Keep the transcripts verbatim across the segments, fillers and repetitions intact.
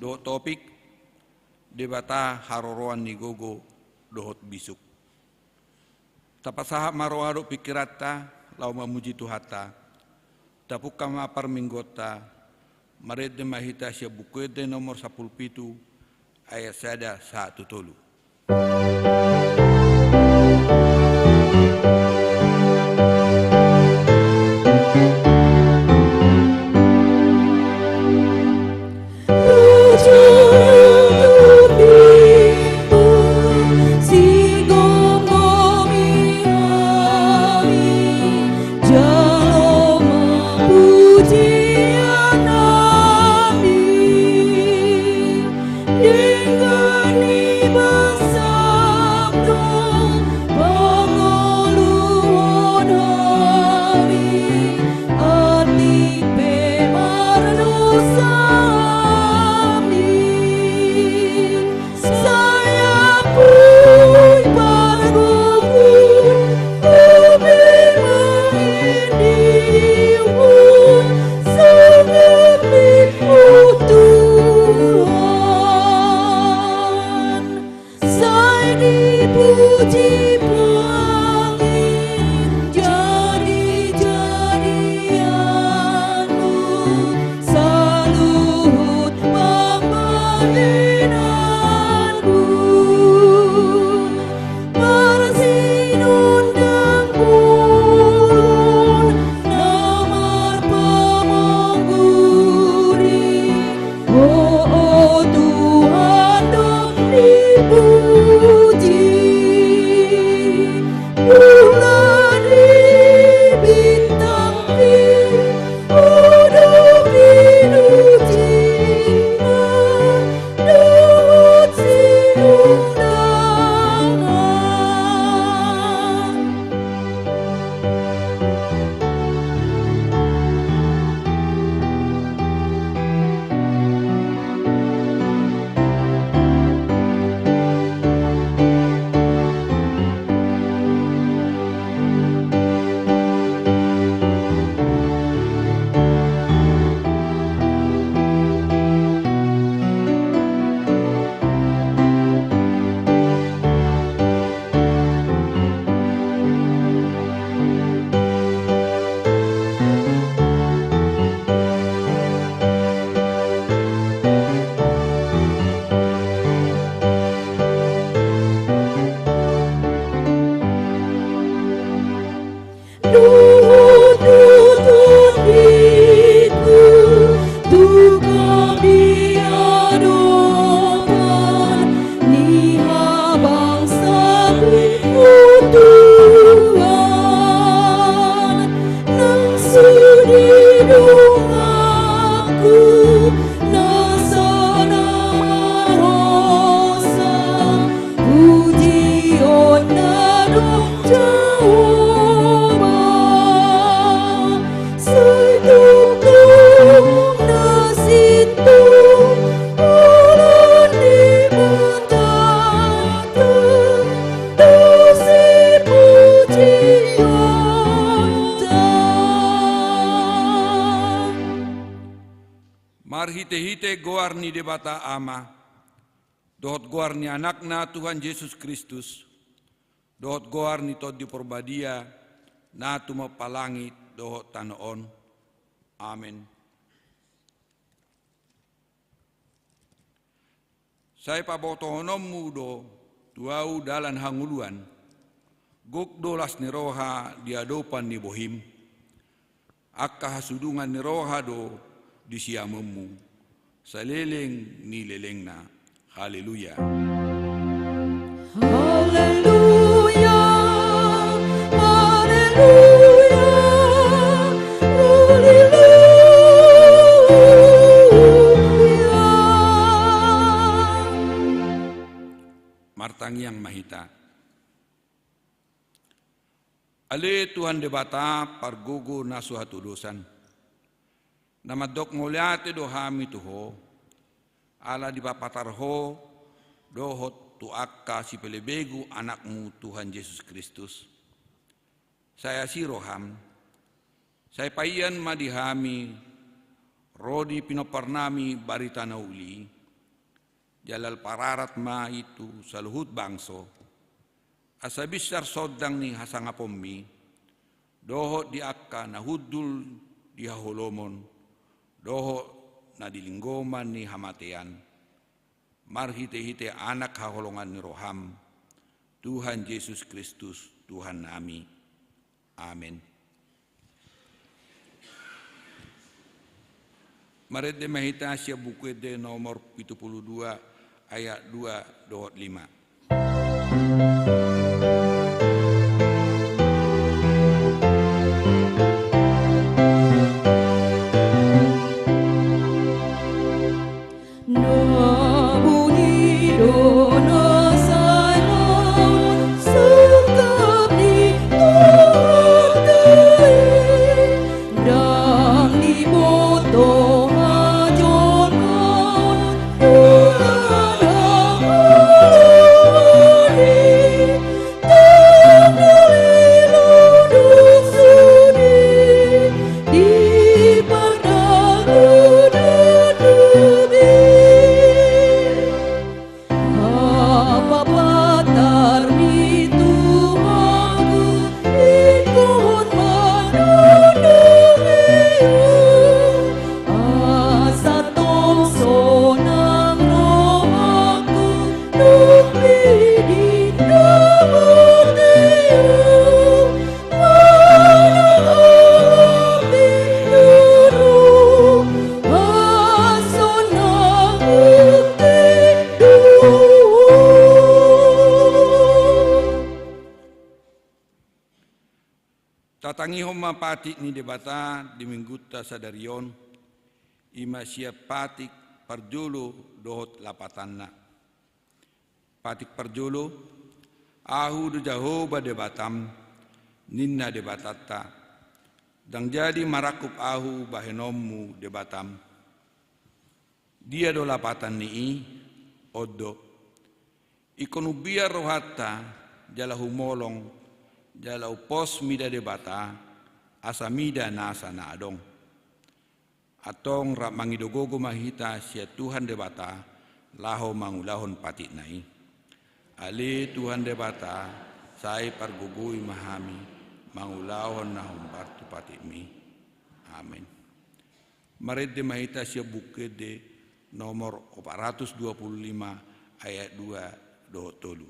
dohot topik: Debata haroroan ni gogo dohot bisuk. Tapasahat ma roha dohot pingkiranta laho mamuji Tuhanta. Tapungka ma parmingguonta. Marende ma hita sian Buku Ende nomor sampulu pitu, ayat sada sahat tu tolu. Sai dipuji Tuhan, jadi-jadianmu saluhut pambahenanku. Marsinondang bolon na marpamangguri, O, o Tuhan, dok dipuji. Bulan i, bintang i, o, dok pinujinna dohot sinondangan. Dohot tu tondingku, tu haadopan ni habangsa, o Tuhan, nang sude donganku na so na marhosa, pujionna do Jahowa. Sai tongtong na sintong holan ni Debata, do sipujionta. Marhitehite goar ni Debata Ama, dohot goar ni Anakna Tuhan Jesus Kristus, dohot goar ni Tondi Porbadia, na tumompa langit dohot tano on. Amen. Sai pabotohononmu do tu ahu dalan hangoluan, gok do las ni roha di adopan ni bohim, angka hasudungan ni roha do di siamunmu, saleleng ni lelengna. Haleluya. Haleluya, haleluya, haleluya. Martangiang ma hita. Ale Tuhan Debata pargogo na so hatodosan, na mandok mauliate do hami tu Ho, ala dipapatar Ho dohot tu angka sipelebegu Anakmu Tuhan Jesus Kristus. Sai asi roham, sai paian ma di hami ro di pinomparnami barita na uli, Jala pararat ma i tu saluhut bangso, asa binsar sondang ni hasangaponmi, dohot di angka na hundul di haholomon, dohot na di linggoman ni hamatean, marhitehite Anak haholongan ni roham, Tuhan Jesus Kristus, Tuhannami. Amen. Marende ma hita sian Buku Ende nomor pitu pulu dua, ayat dua dohot lima. Na buni do na sai laon sangkap ni Tuhanta i, ndang diboto hajolmaon dohot hahaloan i. Tanggal i do sude dipandang na gabe. Hapapatar ni Tuhanku, ingkon manondosi Ho, asa tong sonang rohangku dung i di na martua. Tatangihon ma patik ni Debata di Minggunta sadari on, i ma sian patik parjolo dohot lapatanna. Patik parjolo: Ahu do Jahowa Debatam, ninna Debatanta, ndang jadi marangkup Ahu bahenonmu Debatam. Dia do lapatan ni i? On do: Ingkon umbiar rohanta jala humolong, jala umpos mida Debata, asa mida nasa na adong. Antong rap mangido gogo ma hita sian Tuhan Debata laho mangulahon patikna i. Ale Tuhan Debata, sai pargogoi ma hami mangulahon na hombar tu patikmi. Amen. Marende ma hita sian Buku Ende nomor opat ratus dua pulu lima, ayat dua dohot tolu.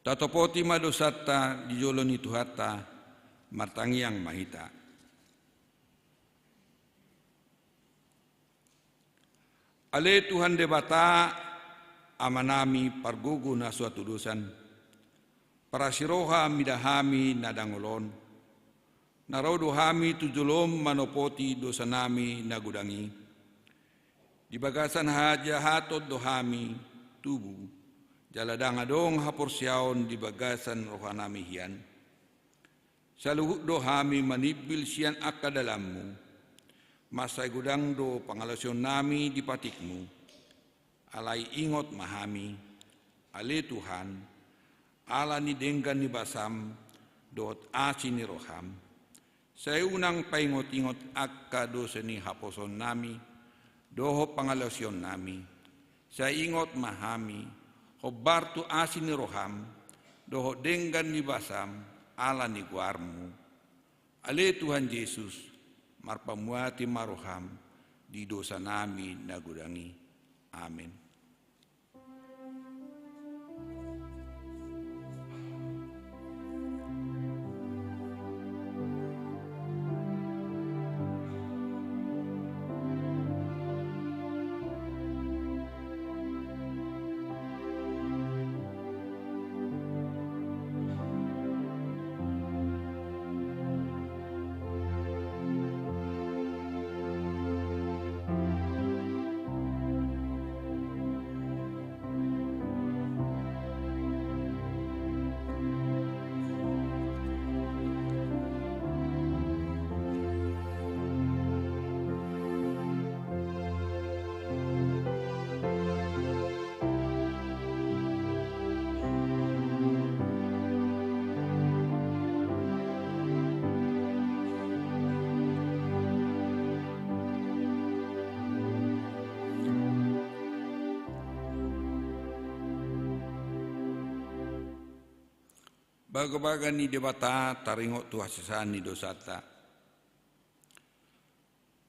Tatopoti ma dosanta di jolo ni Tuhanta, martangiang ma hita. Ale Tuhan Debata, Amanami pargogo na so hatudosan, parasiroha mida hami na dangol on, Na ro do hami tu jolom manopoti dosanami na godang i. Di bagasan hajahaton do hami tubu, jala ndang adong haporseaon di bagasan rohanami hian. Saluhut do hami manimbil sian angka dalanmu. Mansai godang do pangalaosionnami di patikmu. Alai ingot ma hami, ale Tuhan, ala ni denggan ni basam dohot asi ni roham. Sai unang paingot-ingot angka dosa ni haposoonnami dohot pangalaosionnami. Sai ingot ma hami, hombar tu asi ni roham dohot denggan ni basam ala ni goarmu. Ale Tuhan Jesus, marpamuati ma roham di dosanami na godang i. Amen. Bagabaga ni Debata taringot tu hasesaan ni dosanta.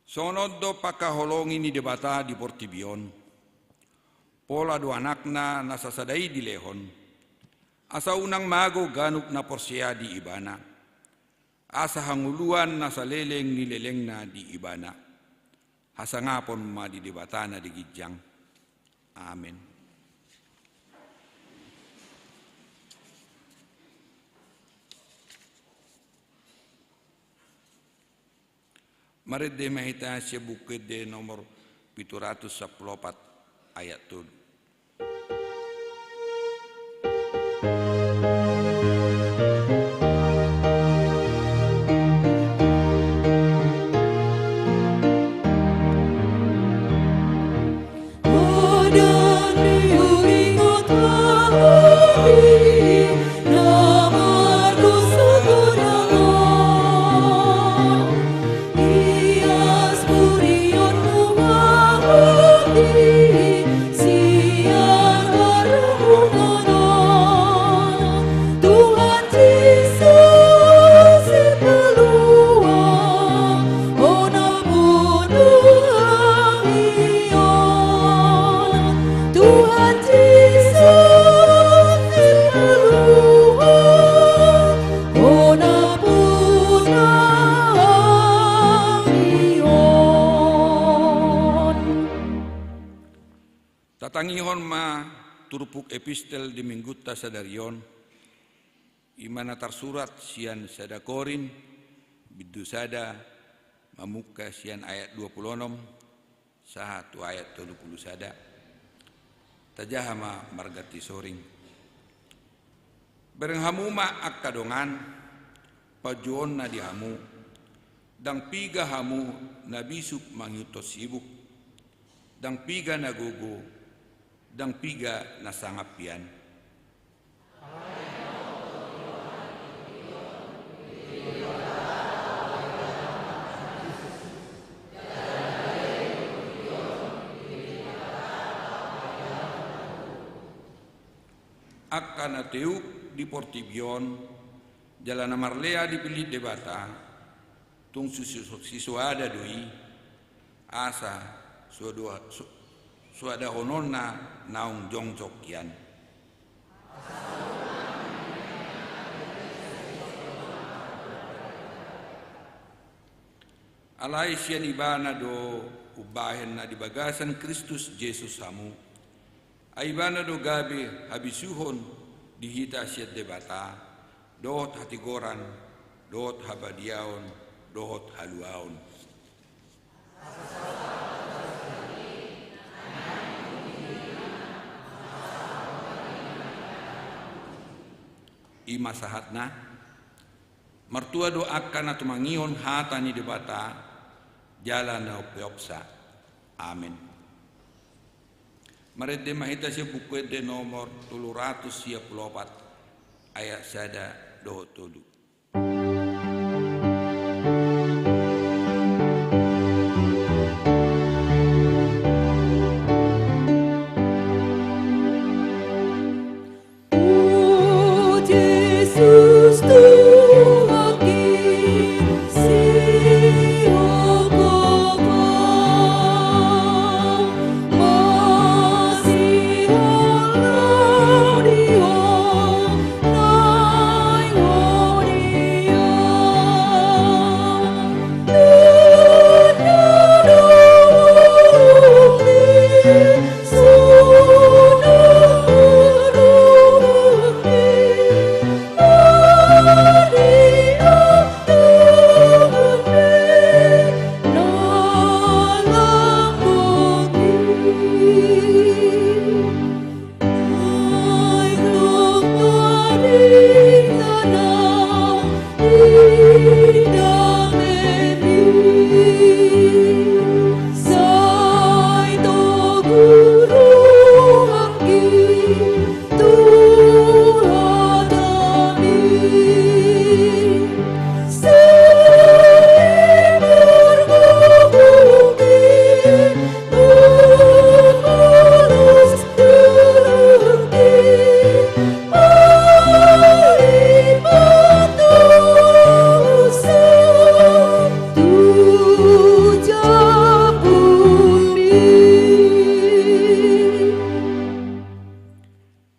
Songon on do pangkaholongi ni Debata di portibi on. Pola do Anakna na sasada i dilehon, asa unang mago ganup na porsea di Ibana, asa hangoluan na saleleng ni lelengna di Ibana. Hasangapon ma di Debata na di ginjang. Amen. Marende ma hita sian Buku Ende nomor pitu ratus sampulu opat, ayat tolu. Tuhan Jesus, si Paluah, hona pun rohaion. Tuhan Jesus, si Paluah, hona pun rohaion. Tatangihon ma turpuk epistel di Minggunta sadari on, i ma na tarsurat sian Sada Korint, bindu sada, mamungka sian ayat dua pulu onom sahat tu ayat tolu pulu sada. Tajaha ma marganti soring. Bereng hamu ma angka dongan, panjouonna di hamu, ndang piga hamu na bisuk mangihuthon sibuk, ndang piga na gogo, ndang piga na sangap hian. Angka na teuk di portibi on, jala na marlea dipillit Debata, tung si-, si-, sisoada do i, asa soado-, so-, soadahononna naung jongjong hian. Alai sian Ibana do umbahen na di bagasan Kristus Jesus hamu. Ai Ibana do gabe habisuhon di hita sian Debata, dohot hatigoran, dohot habadiaon, dohot haluaon. I ma sahatna. Martua do angka na tumangihon hata ni Debata jala na umpeopsa. Amen. Marende ma hita sian Buku Ende nomor tolu ratus sia pulu opat, ayat sada dohot tolu.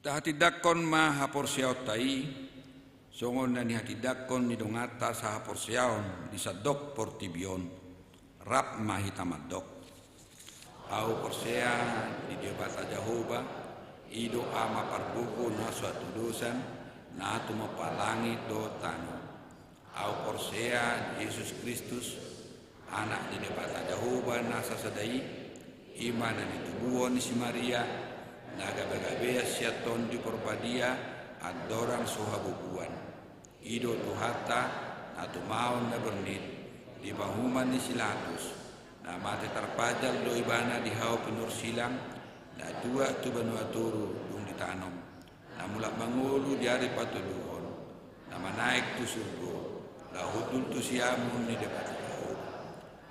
Tahatindangkon ma haporseaonta i, songon na nihatindangkon ni donganta sahaporseaon di sandok portibi on. Rap ma hita mandok. Ahu porsea di Debata Jahowa, i do Ama pargogo na so hatudosan, na tumompa langit dohot tano. Ahu porsea di Jesus Kristus, Anak ni Debata Jahowa na sasada i, i ma na nitubuhon ni si Maria, na gabegabean sian Tondi Porbadia, andorang so habubuan. I do Tuhanta, na tumaon na bernit, di panguhuman ni si Latus, na mate tarpajal do ibana di hau pinursilang, na tuat tu banua toru dung ditanom, na mulak mangolu di ari patoluhon, na manaek tu surgo, laho hundul tu siamun ni Debata Jahowa.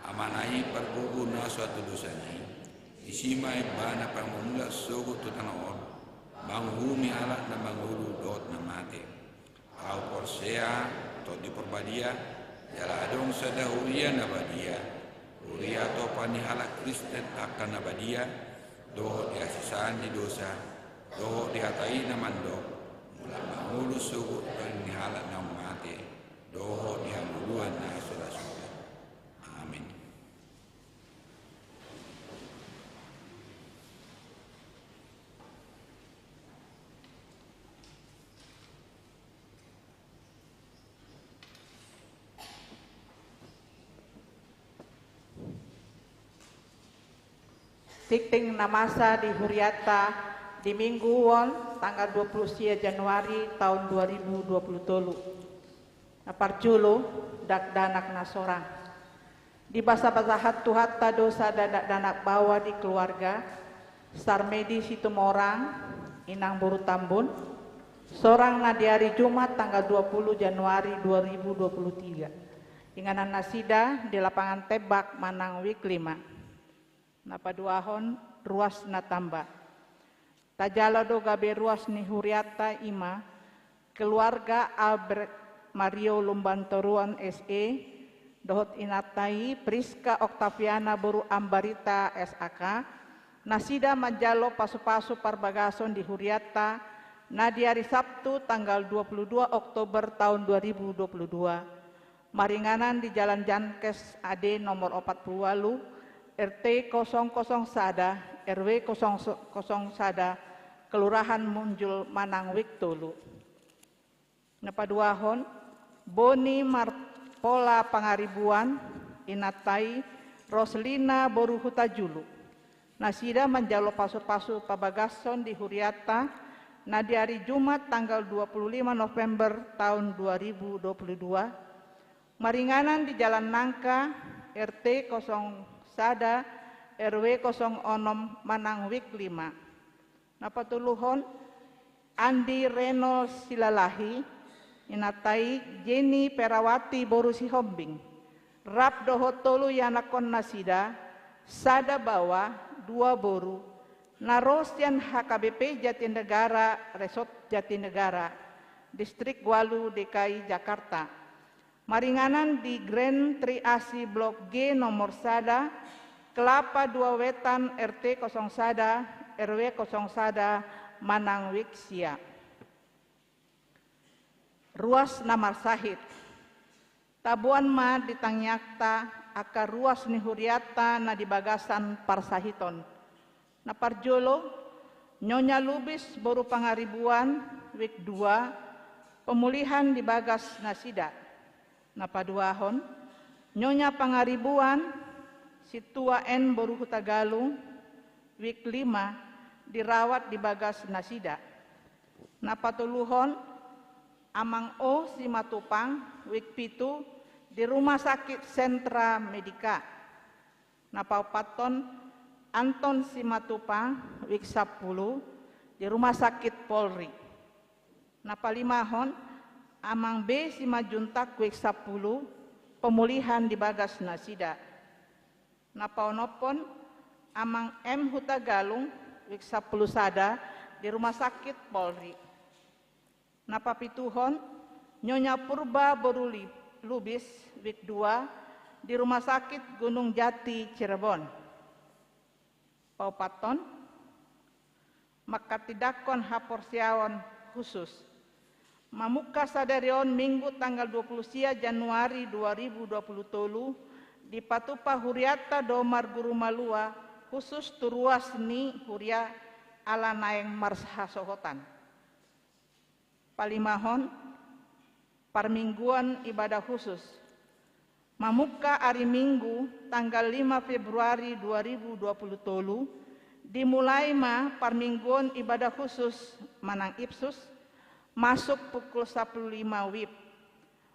Amana i pargogo na so hatudosan i, disi ma ibana pamumulak sogot tu tano on, manguhumi halak na mangolu dohot na mate. Ahu porsea, Tondi Porbadia, jala adong sada huria na badia, huria atopan ni halak Kristen angka na badia, dohot di hasesaan ni dosa, dohot di hata i na mandok, mulak mangolu sogot paling ni halak naung mate, dohot di hangoluan na so ra suda. Amin. Tingting na masa di hurianta di Minggu on, tanggal dua puluh sia Januari taon dua ribu dua puluh tolu. Na parjolo, dakdanak na sorang. Dibasabasahan Tuhanta do sada dakdanak baoa di keluarga Sarmedi Situmorang, inang boru Tambun, sorang na di ari Jumat tanggal dua puluh Januari dua ribu dua puluh tiga. Inganan nasida di lapangan Tembak manang Wik lima. Na paduahon, ruas na tamba. Tajalo do gabe ruas ni hurianta, i ma keluarga Albert Mario Lumbantoruan S E, dohot inanta i Priska Oktaviana boru Ambarita S A K, nasida manjalo pasupasu parbagason di hurianta, na di ari Sabtu tanggal dua puluh dua Oktober taon dua ribu dua puluh dua, maringanan di Jalan Jankes A D nomor opat puluh ualu, R T kosong kosong sada, R W kosong kosong sada, Kelurahan Munjul manang Wik tolu. Na paduahon, Boni marpola pangaribuan, inanta i Roslina boru Hutajulu. Nasida manjalo pasu-pasu pabagason di hurianta na di ari Jumat tanggal dua puluh lima November taon dua ribu dua puluh dua, maringanan di Jalan Nangka, R T kosong sada, R W kosong onom manang WIK lima. Na patoluhon, Andi Reno Silalahi, inanta i Jeni Perawati boru Sihombing, rap dohot tolu ianakhon nasida, sada baoa, dua boru, na ro sian H K B P Jatinegara, Resort Jatinegara, Distrik walu D K I Jakarta. Maringanan di Grand Tri Asi Blok G nomor sada, Kelapa dua Wetan, R T kosong sada, R W kosong sada, manang WIK sia. Ruas na marsahit. Taboan ma di tangiangta angka ruas ni hurianta na di bagasan parsahiton. Na parjolo, Nyonya Lubis boru Pangaribuan, WIK dua, pemulihan di bagas nasida. Na paduahon, Nyonya Pangaribuan, Sintua N boru Hutagalung, WIK lima, dirawat di bagas nasida. Na patoluhon, Amang O Simatupang, WIK pitu, di Rumah Sakit Sentra Medika. Na paopathon, Anton Simatupang, WIK sampulu, di Rumah Sakit Polri. Na palimahon, Amang B Simanjuntak, WIK sampulu, pemulihan di bagas nasida. Na paonomhon, Amang M Hutagalung, WIK sampulu sada, di Rumah Sakit Polri. Na papituhon, Nyonya Purba boru Li-, Lubis, WIK dua, di Rumah Sakit Gunung Jati, Cirebon. Paopathon, manghatindanghon haporseaon khusus. Mamungka sadari on Minggu tanggal dua puluh sia Januari dua ribu dua puluh tolu, dipatupa hurianta do marguru malua khusus tu ruas ni huria ala naeng marhasohotan. Palimahon, parmingguon ibadah khusus. Mamungka ari Minggu tanggal lima Februari dua ribu dua puluh tolu, dimulai ma parmingguon ibadah khusus manang Ipsus, masuk pukul sampulu lima WIB.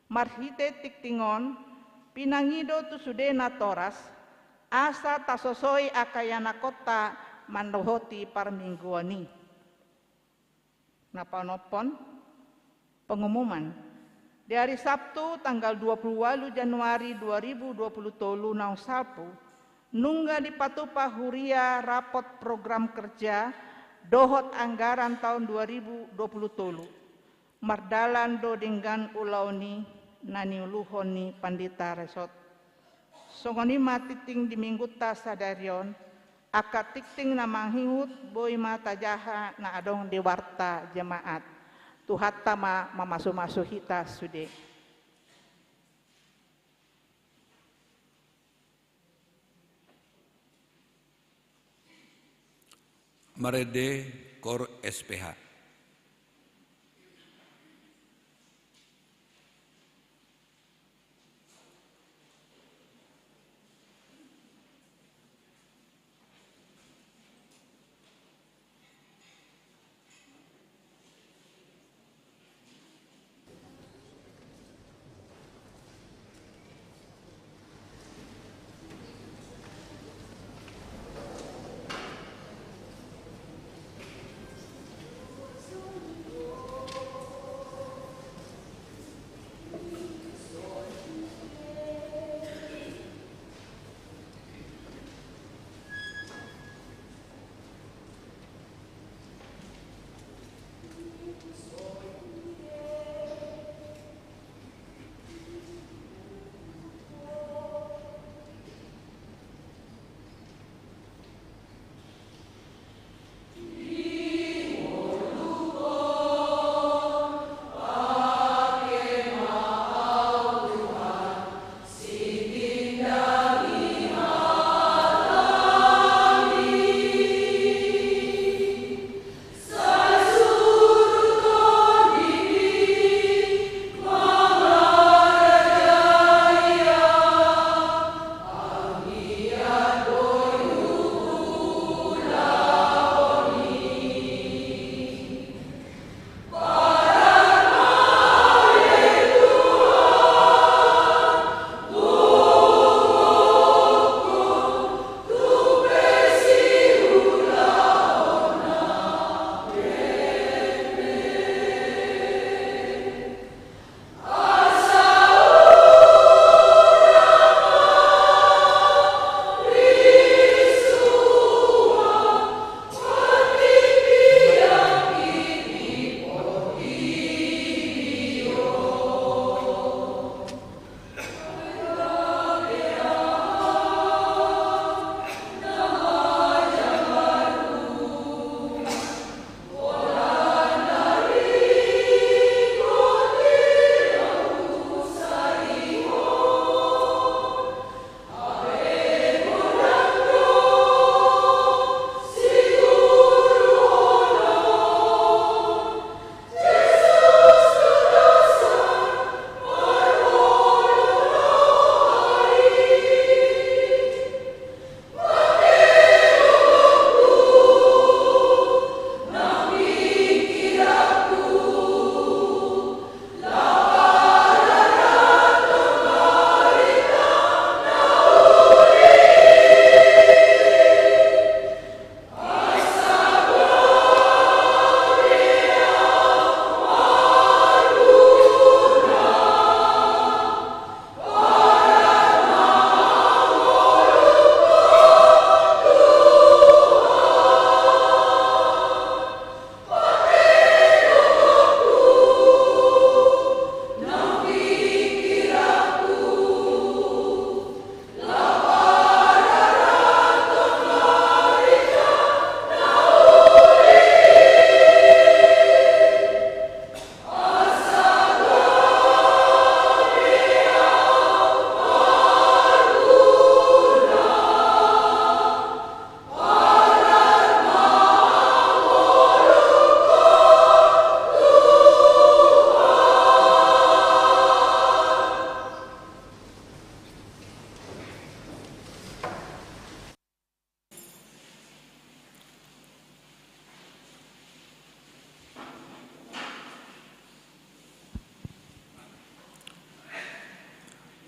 Marhite tingting on, pinangido tu sude natoras, asa tasosoi angka ianakhonta mandohoti parmingguon i. Na paonomhon, pengumuman. Di ari Sabtu tanggal dua puluh walu Januari dua ribu dua puluh tolu naung salpu, nunga dipatupa huria rapot program kerja dohot anggaran taon dua ribu dua puluh tolu. Mardalan do denggan ulaon i na niuluhon ni Pandita Resort. Songon i ma tingting di Minggunta sadari on, angka tingting na mangihut boi ma tajaha na adong di warta jemaat. Tuhanta ma mamasumasu hita sude. Marende KOR S P H.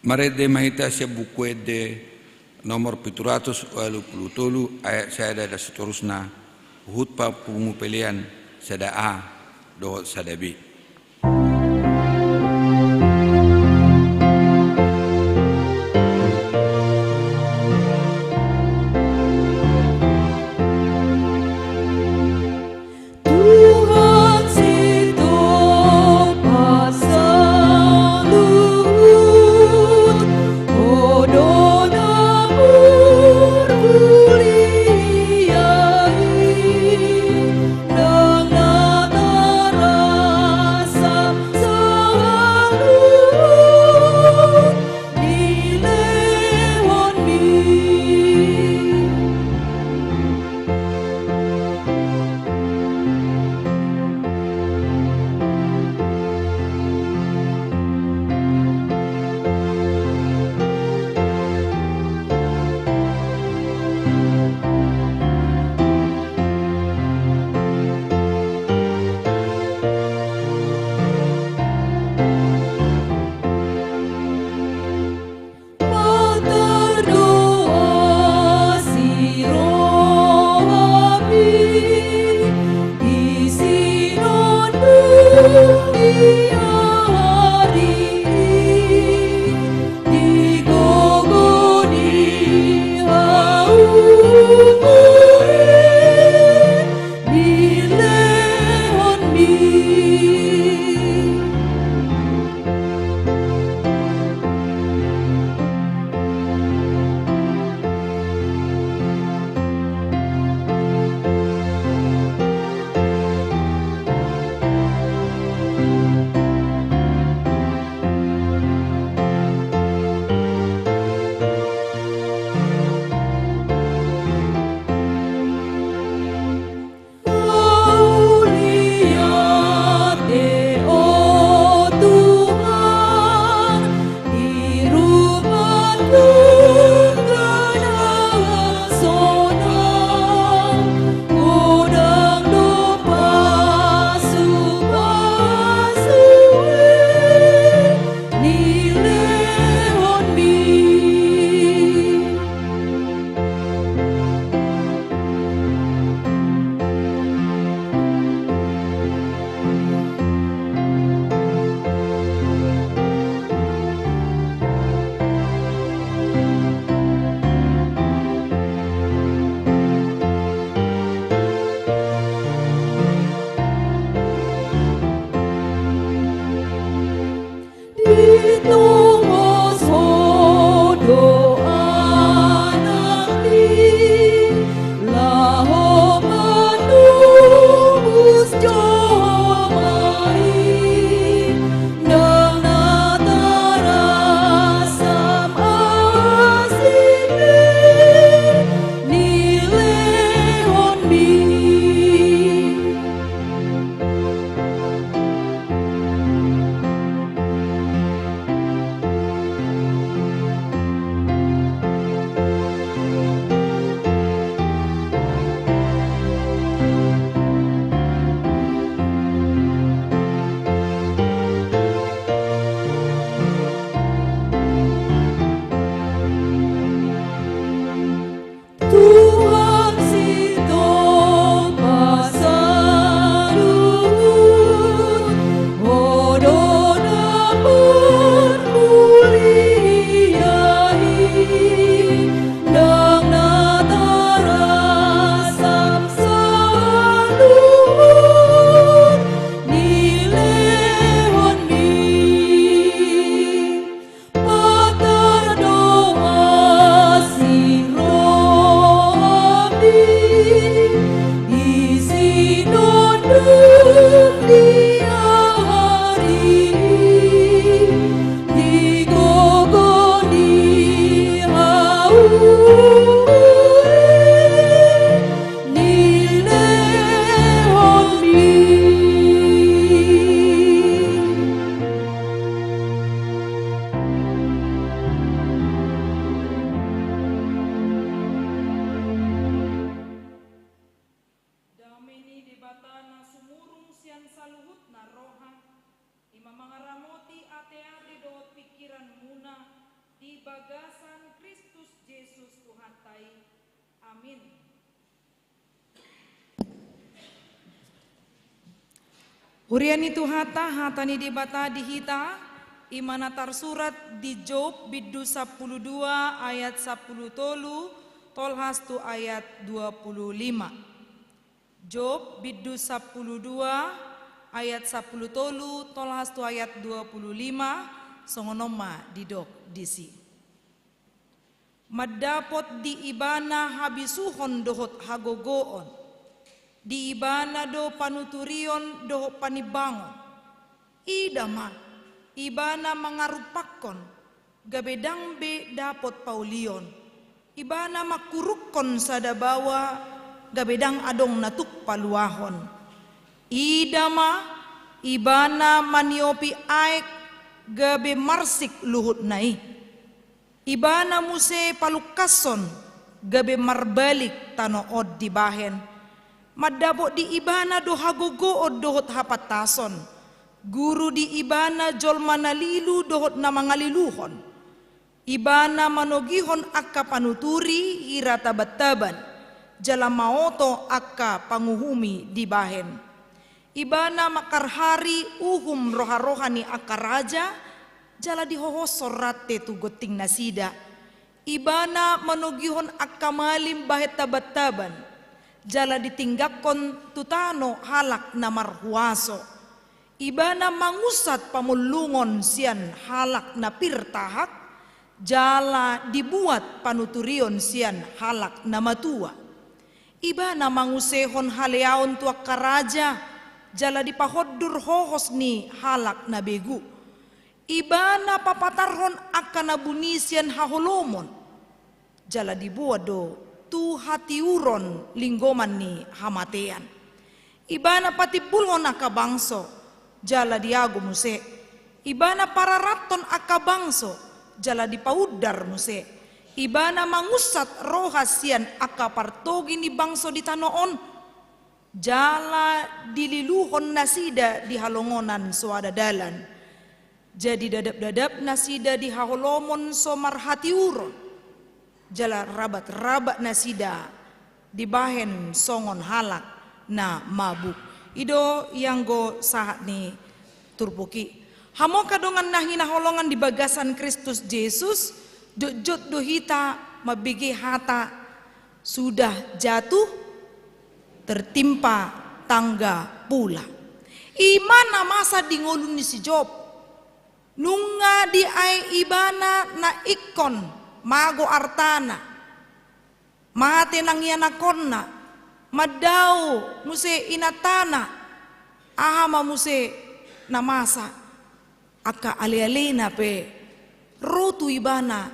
Marende ma hita sian Buku Ende nomor pitu ratus ualu pulu tolu, ayat sada dan seterusna, huhut ma pungu pelean sada A dohot sada B. Tuhan sitopar saluhut, Ho do na mangkuliahi, ndang na tarasam saluhut nilehonMi. Patar do asi rohami, di sinonduk ni ari i, di gogo ni hau i, nilehonMi. Mauliate, o Tuhan, di rumahMu na sonang, godang do pasupasu i nilehonMi. Ditongos Ho do Anakmi, laho manobus jolma i, ndang na tarasam asi be nilehonMi. Tuhan sitopar saluhut, Ho do na mangkuliahi, ndang na tarasam saluhut nilehonMi. Patar do asi rohami, di sinonduk ni ari i, di gogo ni hau i nilehonMi. Dame ni Debata na sumurung sian saluhutna roha, i ma mangaramoti ateate dohot pingkiranmuna, Di bagasan Kristus Jesus Tuhanta i. Amin. Huria ni Tuhanta, hata ni Debata di hita, i ma na tarsurat di Job bindu sampulu dua ayat sampulu tolu, tolhas tu ayat dua pulu lima. Job bindu sampulu dua ayat sampulu tolu tolhas tu ayat dua pulu lima, songon on ma didok disi. Mandapot di ibana habisuhon dohot hagogoon, di ibana do panuturion dohot panimbangon. Ida ma, ibana mangarumpakkon, gabe ndang be dapot paulion. Ibana mangkurukkon sada baoa, gabe ndang adong na tuk paluahon. Ida ma, ibana maniopi aek, gabe marsik luhutna i. Ibana muse palungkashon, gabe marbalik tano on dibahen. Mandapot di ibana do hagogoon dohot hapantason. Guru di ibana jolma na lilu dohot na mangaliluhon. Ibana manogihon angka panuturi hira tabantaban, jala maoto angka panguhumi dibahen. Ibana mangkarhari uhum roharoha ni angka raja, jala dihohoshon rante tu gonting nasida. Ibana manogihon angka malim bahen tabantaban, jala ditinggangkon tu tano halak na marhuaso. Ibana mangunsat pamullungon sian halak na pir tahak, jala dibuat panuturion sian halak na matua. Ibana mangunsehon haleaon tu angka raja, jala dipahondur hohos ni halak na begu. Ibana papatarhon angka na buni sian haholomon, jala diboan do tu hatiuron linggoman ni hamatean. Ibana patimbulhon angka bangso, jala diago muse. Ibana pararathon angka bangso, jala dipaundar muse. Ibana mangunsat roha sian angka partogi ni bangso di tano on, jala dililuhon nasida di halongonan so ada dalan. Jadi dadapdadap nasida di haholomon so marhatiuron, jala rabatrabat nasida dibahen songon halak na mabuk. I do ianggo sahat ni turpuk i. Hamu angka dongan na hinaholongan di bagasan Kristus Jesus, jotjot do hita mambege hata sudah jatuh, tertimpa tangga pula. I ma na masa di ngolu ni si Job. Nunga diae ibana na ingkon mago artana, mate nang ianakhonna, mandao muse inantana, aha ma muse na masa. Angka alealena pe ro tu ibana,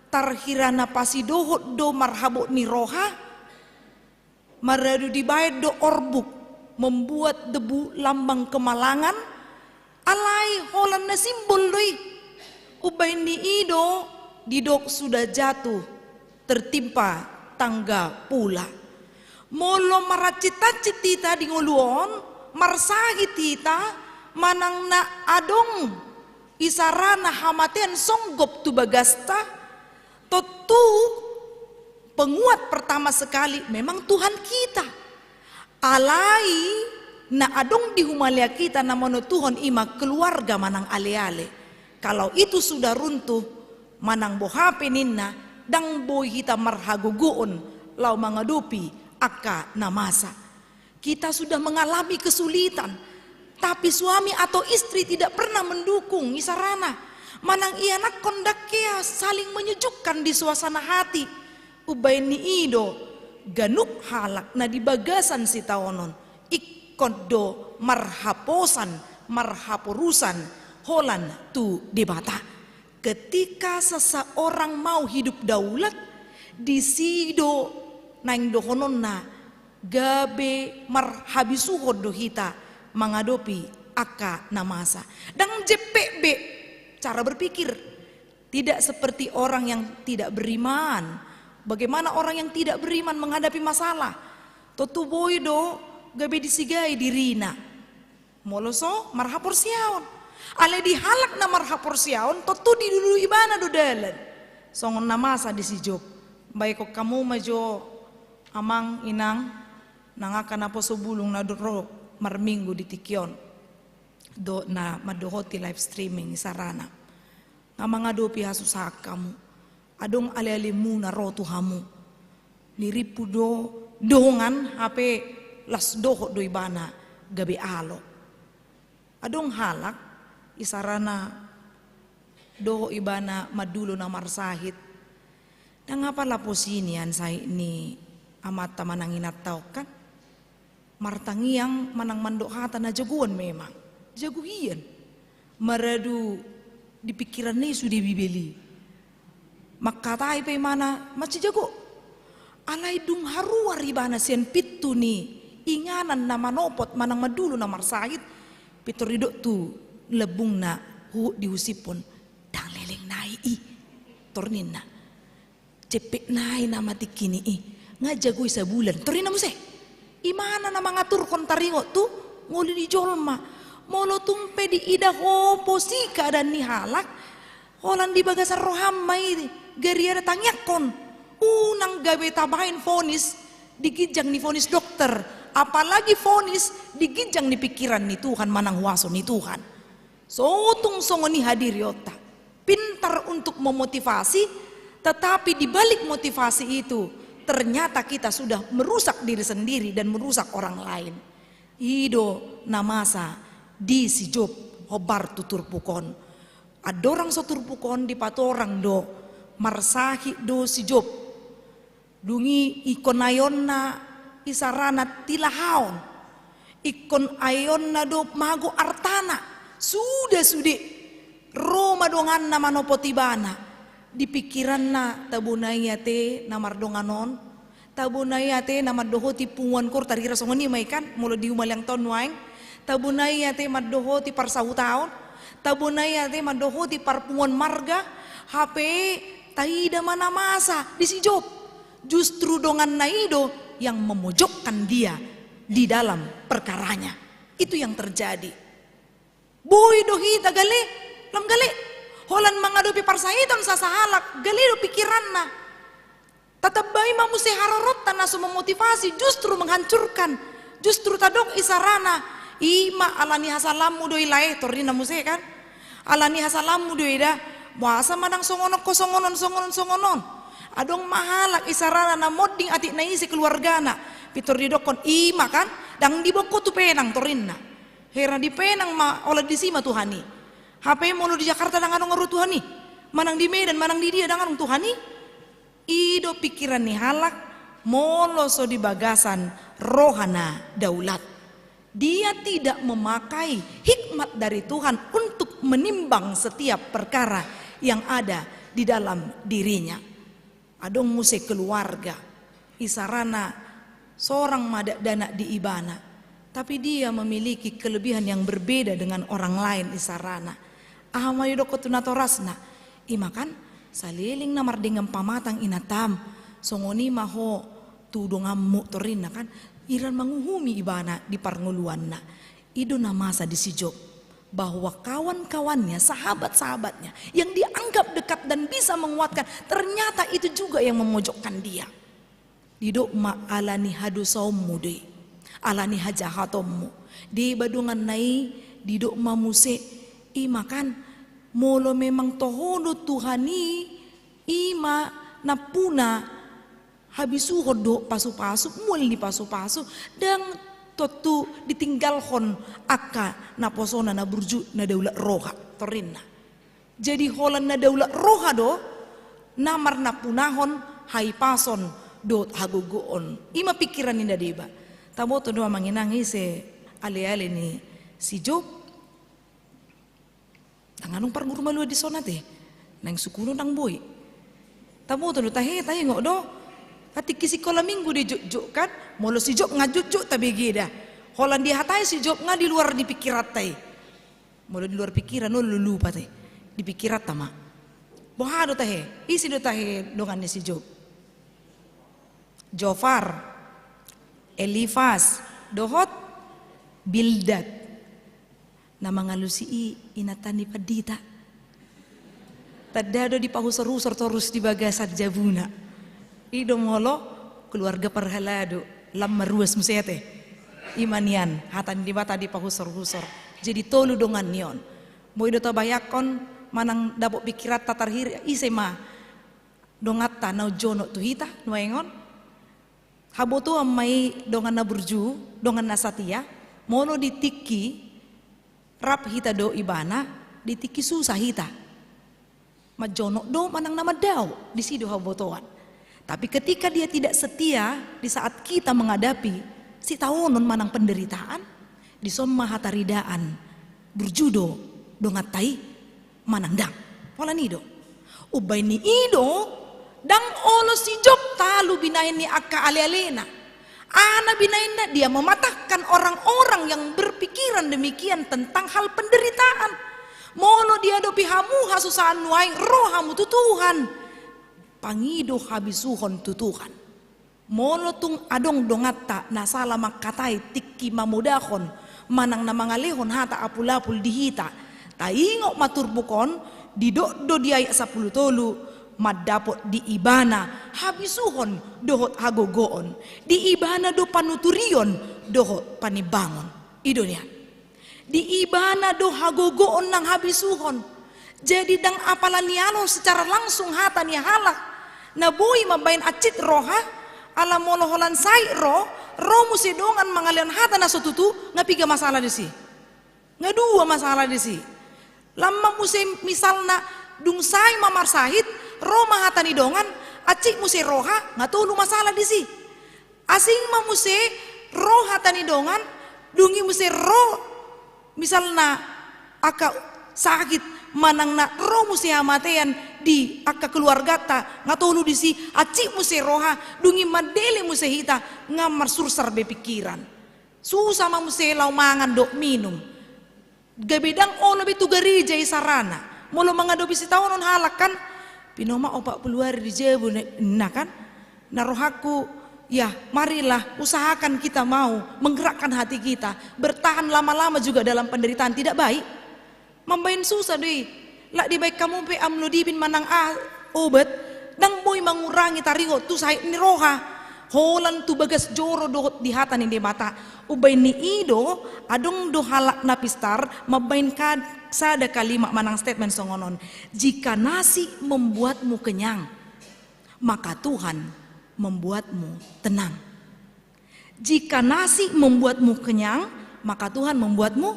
tarhira na pasidohot do marhabot ni roha, maradu dibaen do orbuk, membuat debu lambang kemalangan, alai holan na simbol do i. Umbahen ni i do didok sudah jatuh, tertimpa tangga pula. Molo marancithancit hita di ngolu on, marsahit hita manang na adong isarana hamatean songgop tu bagasta, tontu penguat pertama sekali memang Tuhan kita. Alai na adong di humaliang hita na manotuhon i ma keluarga manang aleale. Kalau itu sudah runtuh, manang boha pe ninna, ndang boi hita marhagogoon laho mangadopi angka na masa. Kita sudah mengalami kesulitan, tapi suami atau istri tidak pernah mendukung isarana. Manang ianakhon ndang hea saling menyejukkan di suasana hati. Umbahen ni i do ganup halak na di bagasan sitaonon ingkon do marhaposan, marhaporusan holan tu Debata. Ketika seseorang mau hidup daulat, disi do naeng dohononna gabe marhabisuhon do hita mangadopi angka na masa. Ndang jempek be cara berpikir. Tidak seperti orang yang tidak beriman. Bagaimana orang yang tidak beriman menghadapi masalah? Tontu boi do gabe disigai dirina. Molo so marhaporseaon. Alai di halak na marhaporseaon, tontu dilului ibana do dalan. Songon na masa di si Job. Baen hamu ma jo, amang inang, nang angka naposo bulung na ro marminggu di tingki on dohot na mandohoti live streaming isarana. Nga mangadopi hasusahan hamu. Adong alealemuna ro tu hamu. Nirimpu do dongan, hape las dohot do ibana gabe alo. Adong halak isarana dohot ibana mandulo na marsahit. Ndang apala posi nian sahit ni amanta manang inanta on kan. Martangiang manang mandok hata na jagoan memang. Jago hian. Maradu di pikiranna i sude Bibel i. Mangkatai pe ibana mansai jago. Alai dung haruar ibana sian pintu ni inganan na manopot manang mandulo na marsahit, pintor didok tu lambungna, huhut dihusiphon, ndang leleng nai i. Tor ninna, jempek nai nama tingki ni i. Nga jago i sabulan. Tor ninna muse, imana na mangaturhon taringot tu ngolu ni jolma. Molo tung pe diida ho posi keadaan ni halak, holan di bagasan roham ma i gariada tangiangkon. Unang gabe tabaen vonis di ginjang ni vonis dokter, apalagi vonis di ginjang ni pikiran ni Tuhan manang huaso ni Tuhan. Sotung songon i hadirionta. Pintar untuk memotivasi, tetapi di balik motivasi itu, ternyata kita sudah merusak diri sendiri dan merusak orang lain. I do na masa di si Job hombar tu turpuk on. Andorang so turpuk on dipatorang do, marsahit do si Job. Dung i ingkon aeonna isarana tilahaon. Ingkon aeonna do mago artana. Suda sude. Ro ma donganna manopot ibana. Di pikiranna, tabo nai ate na mardongan on. Tabo nai ate na mandohoti punguan kortar, hira songon i ma i kan, molo di humaliangta on nuaeng. Tabo nai ate mandohoti parsahutaon. Tabo nai ate mandohoti parpunguan marga. Hape taida ma na masa di si Job. Justru donganna i do yang memojokkan dia di dalam perkaranya. Itu yang terjadi. Boi do hita gale, lam gale. Holan mangadopi parsahiton sasahalak, gale do pikiranna. Tatambai ma muse haroronta na so memotivasi, justru menghancurkan. Justru tadok isarana, i ma ala ni hasalammu do i lae, tor ninna muse kan. Ala ni hasalammu do i da, boasa manang songon on ho songon on, songon on, songon on. Adong ma halak isarana na monding atik na ise keluargana. Pintor didokkon, i ma kan, ndang diboan ho tu Penang, tor ninna. Hera di Penang ma, holan disi ma Tuhan i. Hape molo di Jakarta ndang adong ro Tuhan i. Manang di Medan, manang di dia ndang adong Tuhan i. I do pikiran ni halak molo so di bagasan roha na daulat. Dia tidak memakai hikmat dari Tuhan untuk menimbang setiap perkara yang ada di dalam dirinya. Adong muse keluarga, isarana sorang ma dakdanak di ibana, tapi dia memiliki kelebihan yang berbeda dengan orang lain isarana. Aha ma didokkon tu natorasna? I ma kan, saleleng na mardenggan pamatang inantam, songon i ma ho tu donganmu, tor ninna kan, iran manguhumi ibana di parngoluanna. I do na masa di si Job, bahwa kawan-kawannya, sahabat-sahabatnya yang dianggap dekat dan bisa menguatkan, ternyata itu juga yang memojokkan dia. Didok ma ala ni hadosaonmu do i, ala ni hajahatonmu. Deba donganna i, didok ma muse, i ma kan, molo memang toho do Tuhan i, i ma nampuna habisuhon dohot pasupasu, mual ni pasupasu, ndang tontu ditinggalhon angka naposona na burju na daulat roha, tor ninna. Jadi holan na daulat roha do na marnampunahon hahipason dohot hagogoon. I ma pikiran ni na deba. Taboto do amang inang ise aleale ni si Job. Ndang adong parguru malua dison ate. Naeng sukun on ndang boi. Taboto do tahe, taingot do. Katikis sikola minggu do i jotjot kan. Molo si Job nga jotjot tabege da. Holan dihatai si Job nga di luar ni pikiranta i. Molo di luar pikiran on lupa ate. Di pikiranta ma. Boha do tahe? Ise do tahe dongan ni si Job? Jofar, Elifas, dohot Bildad. Na mangalusi i inanta ni pandita. Tanda do dipahusor-husor torus di bagasan jabuna. I do molo keluarga parhalado, lam maruas muse ate. I ma nian hata ni Debata dipahusor-husor. Jadi tolu dongan ni on. Boi do tabayangkon manang dapot pikiranta tarhir, ise ma donganta na jonok tu hita nuaeng on. Habotoan ma i dongan na burju, dongan na satia, molo di tingki rap hita dohot ibana, di tingki susah hita. Manjonok do manang na mandao, disi do habotoan. Tapi ketika dia tidak setia di saat kita menghadapi sitaonon manang penderitaan, dison ma hataridaan burju do donganta i manang ndang. Pola ni do. Umbaen ni i do, ndang olo si Job talu binaen ni angka ale-alena. Aha na binaenna? Dia mematahkan orang-orang yang berpikiran demikian tentang hal penderitaan. Molo diadopi hamu hasusahan nuaeng, ro hamu tu Tuhan. Pangido habisuhon tu Tuhan. Molo tung adong donganta na sala mangkatai tingki mamodahon manang na mangalehon hata apul-apul di hita, taingot ma turpuk on, didok do di ayat sampulu tolu, mandapot di ibana habisuhon dohot hagogoon, di ibana do panuturion dohot panimbangon. I do nian. Di ibana do hagogoon nang habisuhon. Jadi ndang apala nialon secara langsung hata ni halak na boi mambaen hansit roha, ala molo holan sait ro, ro muse dongan mangalehon hata na so tutu, nga piga masalah disi? Nga dua masalah disi. Lam ma muse misalna dung sai ma marsahit, ro ma hata ni dongan, hansit muse roha, nga tolu masalah disi. Asing ma muse ro hata ni dongan, dung i muse ro misalna angka sakit manang na ro muse hamatean di angka keluarganta, nga tolu disi, hansit muse roha, dung i mandele muse hita, nga marsursar be pikiran. Susah ma muse laho mangan dohot minum. Gabe ndang olo be tu gareja i sarana. Molo mangadopi sitaonon halak kan, pinomat opat pulu ari di jabu ninna kan. Na rohangku, ya, marilah usahakan kita mau menggerakkan hati kita, bertahan lama-lama juga dalam penderitaan tidak baik. Mambaen susah do i. Lak dibaen hamu pe amlodipin manang aha obat, ndang boi mangurangi taringot tu sait ni roha. Holan tu bagas joro dohot di hata ni Debata. Umbaen ni i do, adong do halak na pistar mambaen ka-, sada kalimat manang statement songon on. Jika nasi membuatmu kenyang, maka Tuhan membuatmu tenang. Jika nasi membuatmu kenyang, maka Tuhan membuatmu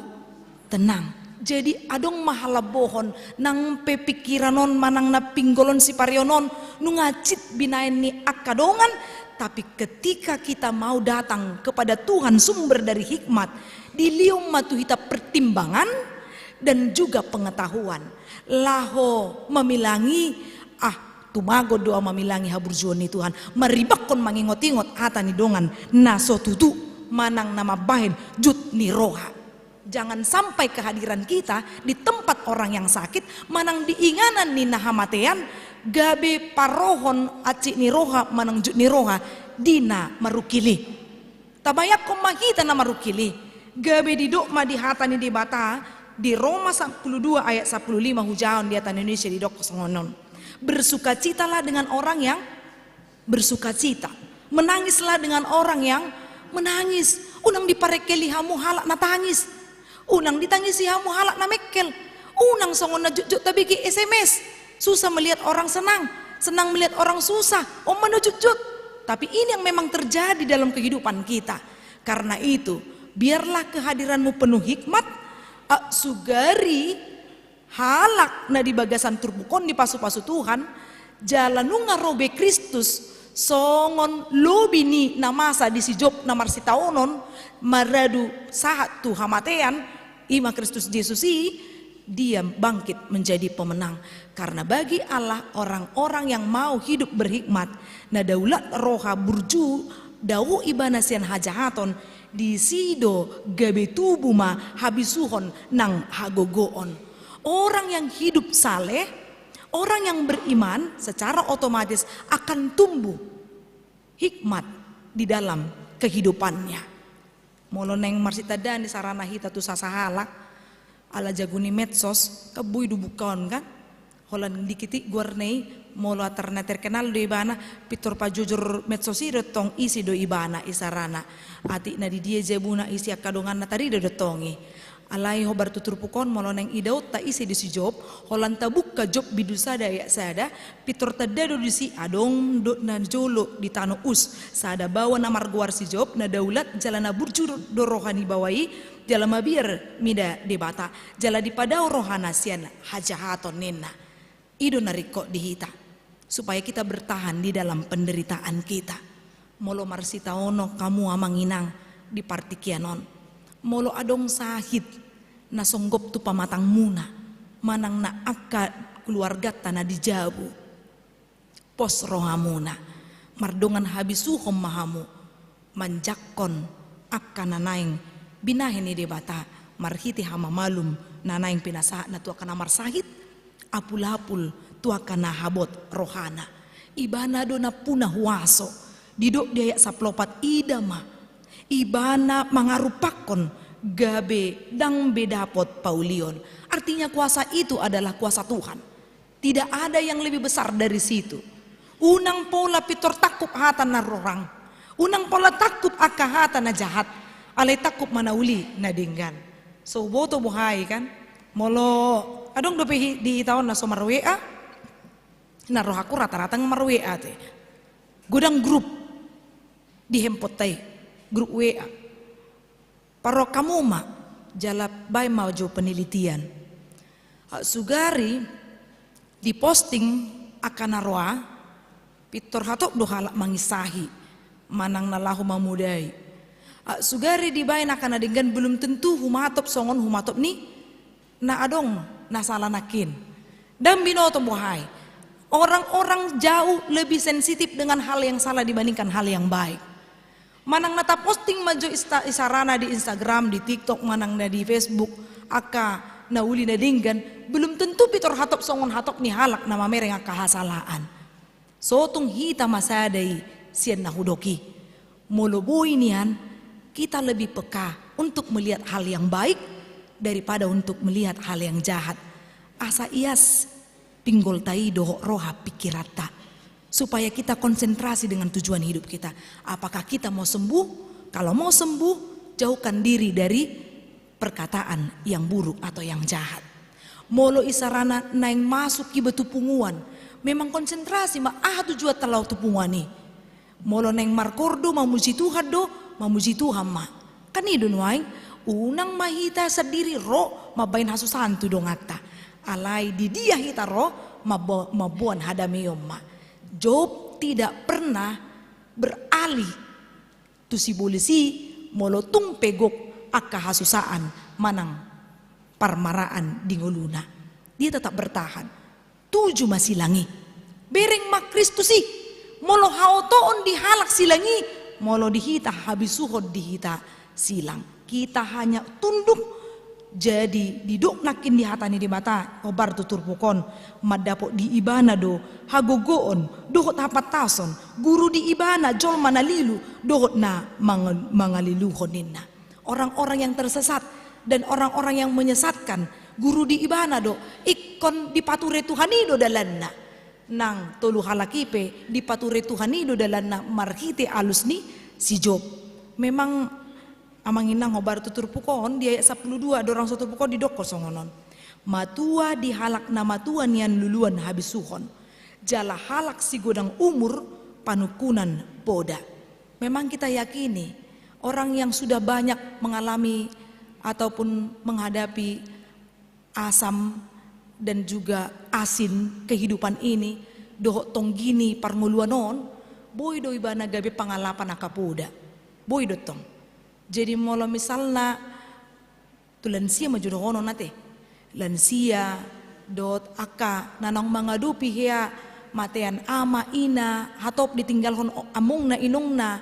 tenang. Jadi adong ma halambohon, nang pe pikiran on manang na pinggol on sipareon on, nunga hansit binaen ni angka dongan, tapi ketika kita mau datang kepada Tuhan sumber dari hikmat, dilehon ma tu hita pertimbangan dan juga pengetahuan. Laho mamilangi, ah, tumagon do ahu mamilangi haburjuon ni Tuhan, maribanghon mangingot-ingot hata ni dongan na so tutu manang na mambaen jut ni roha. Jangan sampai kehadiran kita di tempat orang yang sakit manang di inganan ni na hamatean gabe parohon hansit ni roha manang jut ni roha di na marungkil i. Tabayangkon ma hita na marungkil i, gabe didok ma di hata ni Debata di Roma sampulu dua ayat sampulu lima, hujahaon di hata Indonesia didok songon on. Bersukacitalah dengan orang yang bersukacita. Menangislah dengan orang yang menangis. Unang diparengkeli hamu halak na tangis. Unang ditangisi hamu halak na mengkel. Unang songon na jotjot tabege S M S. Susah melihat orang senang, senang melihat orang susah. On ma na jotjot. Tapi ini yang memang terjadi dalam kehidupan kita. Karena itu, biarlah kehadiranmu penuh hikmat, ah, sugari halak na di bagasan turpuk on dipasupasu Tuhan, jala nunga ro be Kristus, songon lobi ni na masa di si Job na marsitaonon, maradu sahat tu hamatean, i ma Kristus Jesus i, dia bangkit menjadi pemenang. Karena bagi Allah, orang-orang yang mau hidup berhikmat, na daulat roha burju, dao ibana sian hajahaton, disi do gabe tubu ma habisuhon nang hagogoon. Orang yang hidup saleh, orang yang beriman secara otomatis akan tumbuh hikmat di dalam kehidupannya. Molo naeng marsitandaan di sarana hita tu sasahalak, ala jago ni medsos, kan boi do bukaon kan? Holan dikit i goarna i, molo atar na terkenal do ibana, pintor pajojor medsos i do tong, ise do ibana isarana. Atik na di dia jabuna, ise angka donganna, tarida do tong i. Alai hombar tu turpuk on, molo naeng idaonta ise do si Job, holan tabuka Job bindu sada ayat sada, pintor tanda do disi adong do na jolo di tano Us sada baoa na margoar si Job, na daulat jala na burju do roha ni baoa i, jala mabiar mida Debata, jala dipadao rohana sian hajahaton ninna. I do na ringkot di hita, supaya kita bertahan di dalam penderitaan kita. Molo marsitaonon hamu amang inang di partingkian on, molo adong sahit na songgop tu pamatangmuna, manang na angka keluarganta na di jabu, pos rohamuna, mardongan habisuhon ma hamu manjangkon angka na naeng binahen ni Debata marhite hamamalum na naeng pinasahatna tu angka na marsahit, apulapul tu angka na habot rohana. Ibana do nampuna huaso, didok di ayat sampulu opat, ida ma, ibana mangarupakkon gabe ndang be dapot paulion. Artinya kuasa itu adalah kuasa Tuhan. Tidak ada yang lebih besar dari situ. Unang pola pintor tangkup hata na rorang. Unang pola tangkup angka hata na jahat. Alai tangkup ma na uli na denggan. So huboto boha i kan? Molo adong dope hi-, di hita on na so mar-W A, na rohangku rata-rata nga mar-W A te. Godang grup di handphoneta i, grup W A. Parrohahon hamu ma, jala baen ma jo penelitian. Ah, sugari diposting angka na roa, pintor hatop do halak manginsahi, manang na laho mamodai. Ah, sugari dibaen angka na denggan, belum tentu humatop songon humatop ni na adong na sala nangkin. Ndang binoto boha i. Orang-orang jauh lebih sensitif dengan hal yang salah dibandingkan hal yang baik. Manang na taposting ma jo ista-, isarana di Instagram, di TikTok, manang na di Facebook, angka na uli na denggan, belum tentu pintor hatop songon hatop ni halak na mamereng angka hasalaan. So tung hita ma sada i sian na hudok i. Molo boi nian, kita lebih peka untuk melihat hal yang baik daripada untuk melihat hal yang jahat. Asa ias pinggolta i dohot roha pikiranta, supaya kita konsentrasi dengan tujuan hidup kita. Apakah kita mau sembuh? Kalau mau sembuh, jauhkan diri dari perkataan yang buruk atau yang jahat. Molo isarana naeng masuk iba tu punguan, memang konsentrasi ma aha tujuanta laho tu punguan i. Molo naeng markordo, mamuji Tuhan do, mamuji Tuhan ma. Kan i do nuaeng, unang ma hita sandiri ro mambaen hasusahan tu donganta. Alai di dia hita ro, mambo-, mamboan hadameon ma. Job tidak pernah beralih tu sibolis i, molo tung pe gok angka hasusaan manang parmaraan di ngoluna. Dia tetap bertahan. Tuju ma silang i. Bereng ma Kristus i. Molo haotoon di halak silang i, molo di hita habisuhon di hita silang. Kita hanya tunduk. Jadi didok nangkin di hata ni Debata, hombar tu turpuk on, mandapot di ibana do hagogoon dohot hapantason, guru di ibana jolma na lilu dohot na mang-, mangaliluhon ninna. Orang-orang yang tersesat dan orang-orang yang menyesatkan, guru di ibana do, ingkon dipature Tuhan i do dalanna. Nang tolu halak i pe dipature Tuhan i do dalanna marhite alus ni si Job. Memang amang inang, hombar tu turpuk on, di ayat sampulu dua, dorang so turpuk on didokkon songon on. Matua di halak na matua nian luluan habisuhon, jala halak sigodang umur panungkunan poda. Memang kita yakini, orang yang sudah banyak mengalami ataupun menghadapi asam dan juga asin kehidupan ini, dohot tonggini parngoluan on, boi do ibana gabe pangalapan angka poda. Boi do tong. Jadi molo misalna, tu lansia ma jo dohonon ate. Lansia, dohot angka na naung mangadopi hea, matean ama, ina, hatop ditinggalhon o-, amongna, inongna,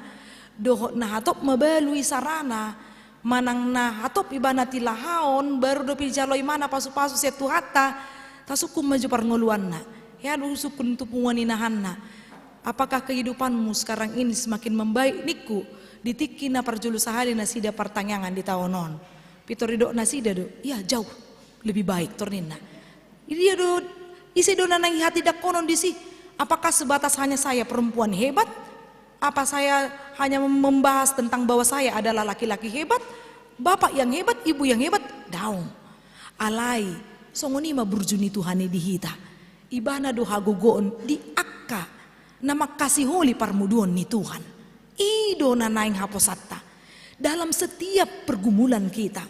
dohot na hatop mabalu isarana, manang na hatop ibana tilahaon, baru dope dijalo ibana pasupasu sian Tuhanta, tasungkun ma jo parngoluanna. Hea do husungkun tu punguan inahanna. Apakah kehidupanmu sekarang ini semakin membaik, ningku, di tingki na parjolo sahali nasida partangiangan di taon on? Pintor didok nasida do, ya, jauh lebih baik, tor ninna. Dia do Ise do na naeng ihatindangkonon disi? Apakah sebatas hanya saya perempuan hebat? Apa saya hanya membahas tentang bahwa saya adalah laki-laki hebat, bapak yang hebat, ibu yang hebat? Daong. Alai songon i ma burju ni Tuhan i di hita. Ibana do hagogoon di angka na mangkasiholi parmuduon ni Tuhan. I do na naeng haposanta dalam setiap pergumulan kita.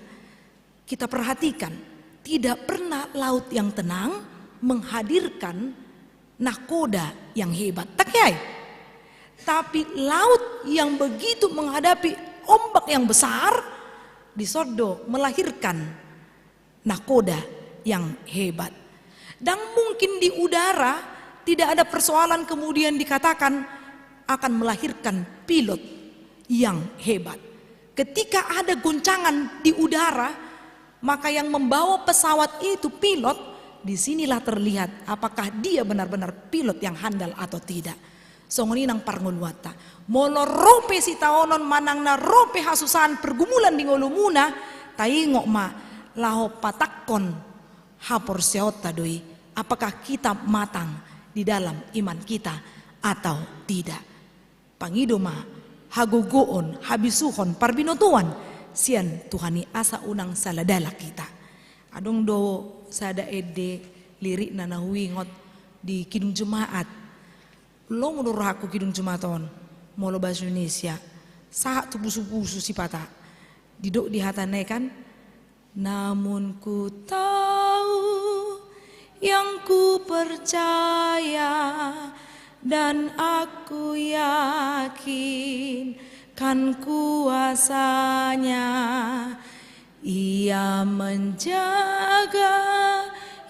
Kita perhatikan, tidak pernah laut yang tenang menghadirkan nahkoda yang hebat. Tangihon? Tapi laut yang begitu menghadapi ombak yang besar, dison do melahirkan nahkoda yang hebat. Ndang mungkin di udara tidak ada persoalan kemudian dikatakan akan melahirkan pilot yang hebat. Ketika ada goncangan di udara, maka yang membawa pesawat itu pilot, disinilah terlihat apakah dia benar-benar pilot yang handal atau tidak. Songon i nang parngoluanta. Molo ro pe sitaonon manang na ro pe hasusahan pergumulan di ngolumuna, taingot ma, laho patangkon haporseaonta do i, apakah kita matang di dalam iman kita atau tidak. Pangido ma hagogoon, habisuhon, parbinotoan sian Tuhan i asa unang sala dalan hita. Adong do sada ende lirikna na huingot di Kidung Jumaat. Lomo do rohangku Kidung Jumaat on, molo bahasa Indonesia, sahat tu pusu-pusu sipata. Didok di hatana i kan, namun ku tahu yang ku percaya dan aku yakin kan kuasanya. Ia menjaga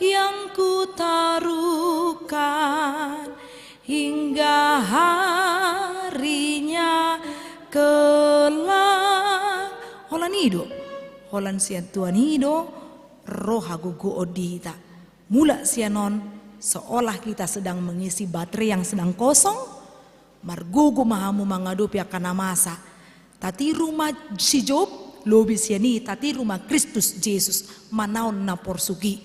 yang ku taruhkan hingga harinya kelak. Holan i do, holan sian Tuhan i do ro hagogoon di hita. Mulak sian on, seolah kita sedang mengisi baterai yang sedang kosong, margogo ma hamu mangadopi angka na masa. Tatiru ma si Job, lobi sian i tatiru ma Kristus Jesus, manaon na porsuk i.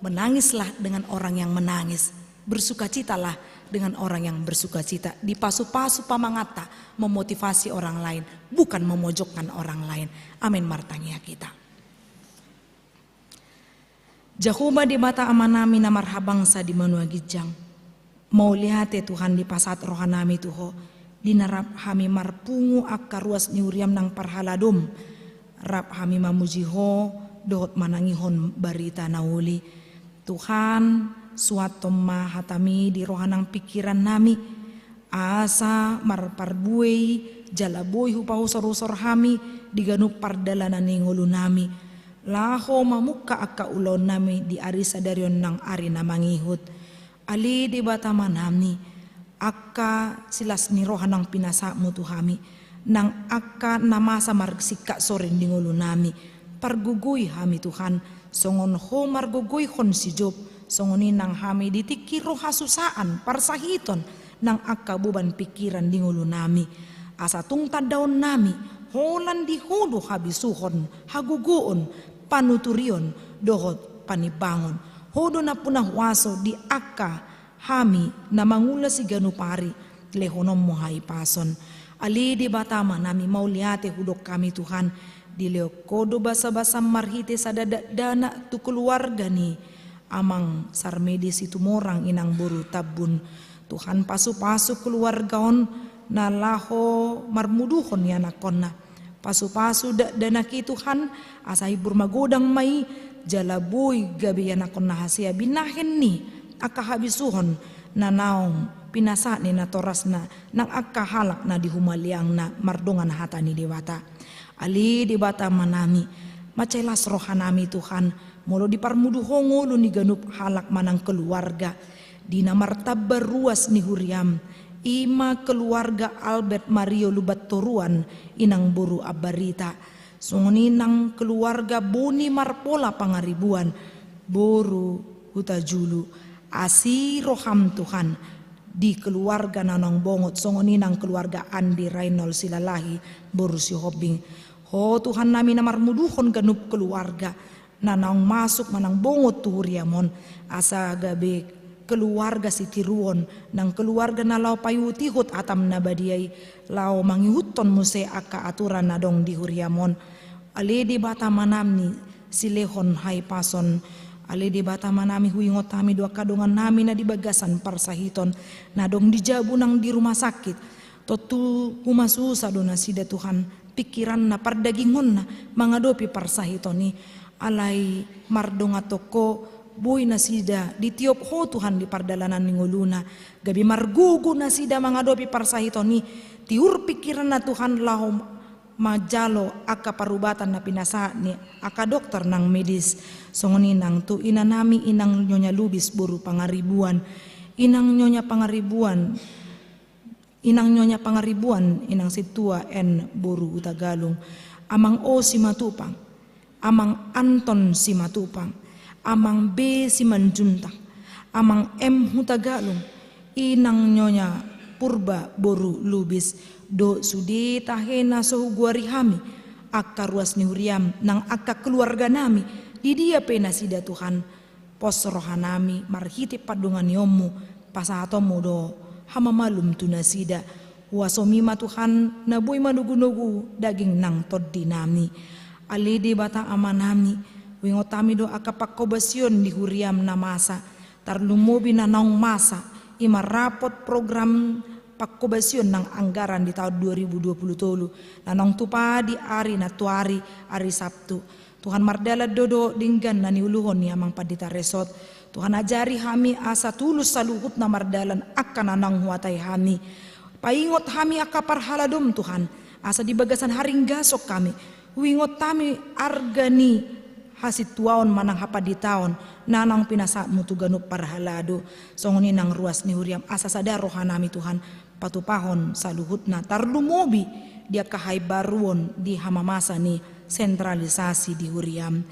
Menangislah dengan orang yang menangis, bersukacitalah dengan orang yang bersukacita. Dipasu-pasu pamanganta, memotivasi orang lain, bukan memojokkan orang lain. Amin. Martangiang hita. Jahowa Debata Amanami na marhabangsa di banua ginjang, mauliate Tuhan dipasahat rohanami tu Ho, di na rap hami marpungu angka ruas ni huriam nang parhaladom, rap hami mamuji Ho dohot manangihon barita na uli. Tuhan, suanhon ma hatami di roha nang pingkirannami, asa marparbue i jala boi hupausor-usor hami di ganup pardalanan ni ngolunami, laho mamungka angka ulaonnami di ari sadari on nang ari na mangihut. Ale Debata Amanami, angka silas ni roha nang pinasahatmu tu hami, nang angka na masa marsingkat soring di ngolunami, pargogoi hami Tuhan, songon Ho margogoihon si Job, songon i nang hami di tingki ro hasusaan, parsahiton, nang angka boban pingkiran di ngolunami. Asa tung tandaonnami, holan di Ho do habisuhon, hagogoon, panuturion, dohot panimbangon. Ho do nampuna huaso di angka hami na mangula siganup ari, lehononmu hahipason. Ale Debata Amanami, mauliate hudok hami Tuhan, dilehon Ho do basa-basa marhite sada dakdanak tu keluarga ni Amang Sarmedi Situmorang inang boru Tambun. Tuhan, pasu-pasu keluarga on na laho marmuduhon ianakhonna. Pasu-pasu dakdanak i Tuhan, asa hibur magodang ma i, jala boi gabe ianakhonna hasea binahen ni angka habisuhon na naung pinasahat ni natorasna nang angka halak na di humaliangna mardongan hata ni Debata. Ale Debata Amanami, mansai las rohanami Tuhan, molo diparmudu Ho ngolu ni ganup halak manang keluarga di na martamba ruas ni huriam, i ma keluarga Albert Mario Lumbantoruan inang boru Ambarita, songon i nang keluarga Boni Marpola Pangaribuan boru Hutajulu. Asi roham Tuhan di keluarga na naung bongot, songon i nang keluarga Andi Rainol Silalahi boru Sihombing. Ho Tuhannami na marmuduhon ganup keluarga, na naung masuk manang bongot tu huriam on, asa gabe keluarga sitiruon, nang keluarga na laho paihutihut hatam na badia i, laho mangihuthon muse angka aturan na adong di huriam on. Ale Debata Amanami, silehon hahipason. Ale Debata Amanami, huingot hami do angka dongannami na di bagasan parsahiton, na adong di jabu nang di rumah sakit. Tontu humasusa do nasida Tuhan, pikiranna, pardagingonna mangadopi parsahiton i. Alai mardongan tongko, boi nasida ditiop Ho Tuhan di pardalanan ni ngoluna. Gabe margogo nasida mangadopi parsahiton i. Tiur pikiranna Tuhan laho manjalo angka parubatan na pinasahat ni angka dokter nang medis. Songon i nang tu inanami Inang Nyonya Lubis boru Pangaribuan. Inang Nyonya Pangaribuan, Inang Nyonya Pangaribuan, Inang Sintua N boru Hutagalung. Amang O Simatupang, Amang Anton Simatupang, Amang B Simanjuntak, Amang M Hutagalung, Inang Nyonya Purba boru Lubis, dohot sude tahe na so hugoari hami, angka ruas ni huriam nang angka keluarganami, di dia pe nasida Tuhan, pos rohanami marhite pandonganionmu, pasahatonmu do hamamalum tu nasida. Huasomi ma Tuhan na boi manogunogu daging nang tondinami. Ale Debata Amanami, huingot hami do angka pangkobasion di huriam na masa, tarlumobi na naung masa, i ma rapot program pangkobasion nang anggaran di taon dua ribu dua puluh tolu, na naung tupa di ari na tuari, ari Sabtu. Tuhan, mardalan do dohot denggan na niuluhon ni Amang Pandita Resort. Tuhan, ajari hami asa tulus saluhutna mardalan angka na naung huatai hami. Paingot hami angka parhaladom, Tuhan, asa di bagasan haringgason hami, huingot hami arga ni hasintuaon manang hapanditaon na naung pinasahatmu tu ganup parhalado. Songon i nang ruas ni huriam, asa sada rohanami, Tuhan, patupahon saluhutna, tarlumobi di angka haimbaruon di hamamasa ni sentralisasi di huriam.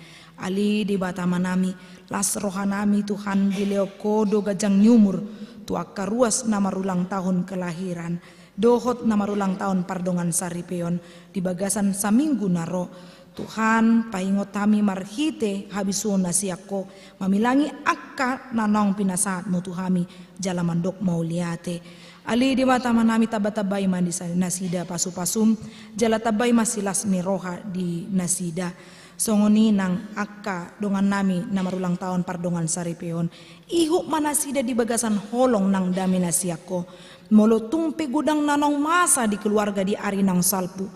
Ale Debata Amanami, las rohanami Tuhan dilehon Ho do ganjang ni umur tu angka ruas na marulang tahun kelahiran dohot na marulang tahun pardongan saripeon di bagasan saminggu na ro. Tuhan, paingot hami marhite habisuhon na sian Ho, mamilangi angka na naung pinasahatmu tu hami, jala mandok mauliate. Ale Debata Amanami, tambatambai ma di sa-, nasida pasupasum, jala tambai ma silas ni roha di nasida. Songon i nang angka dongannami na marulang tahun pardongan saripeon. Ihut ma nasida di bagasan holong nang dame na sian Ho. Molo tung pe godang na naung masa di keluarga di ari naung salpu,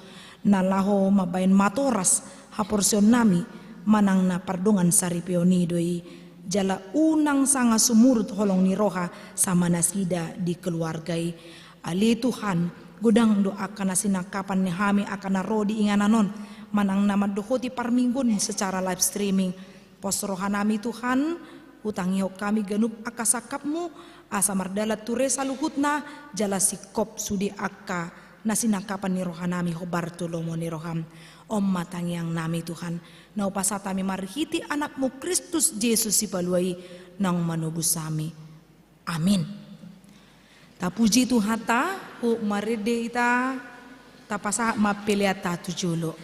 na laho mambahen matoras haporseonnami manang na pardongan saripeon i do i. Jala unang sanga sumurut holong ni roha sama nasida di keluarga i. Ale Tuhan, godang do angka na sinangkapan ni hami angka na ro di inganan on, manang na mandohoti parmingguon secara live streaming. Pos rohanami Tuhan, hutangihon hami ganup angka sangkapmu, asa mardalan ture saluhutna, jala singkop sude angka na sinangkapan ni rohanami hombar tu lomo ni roham. On ma tangiangnami Tuhan, na hupasahat hami marhite Anakmu Kristus Jesus Sipalua i, naung manobus hami. Amin. Tapuji Tuhanta, huhut marende hita, tapasahat ma peleanta tu jolo.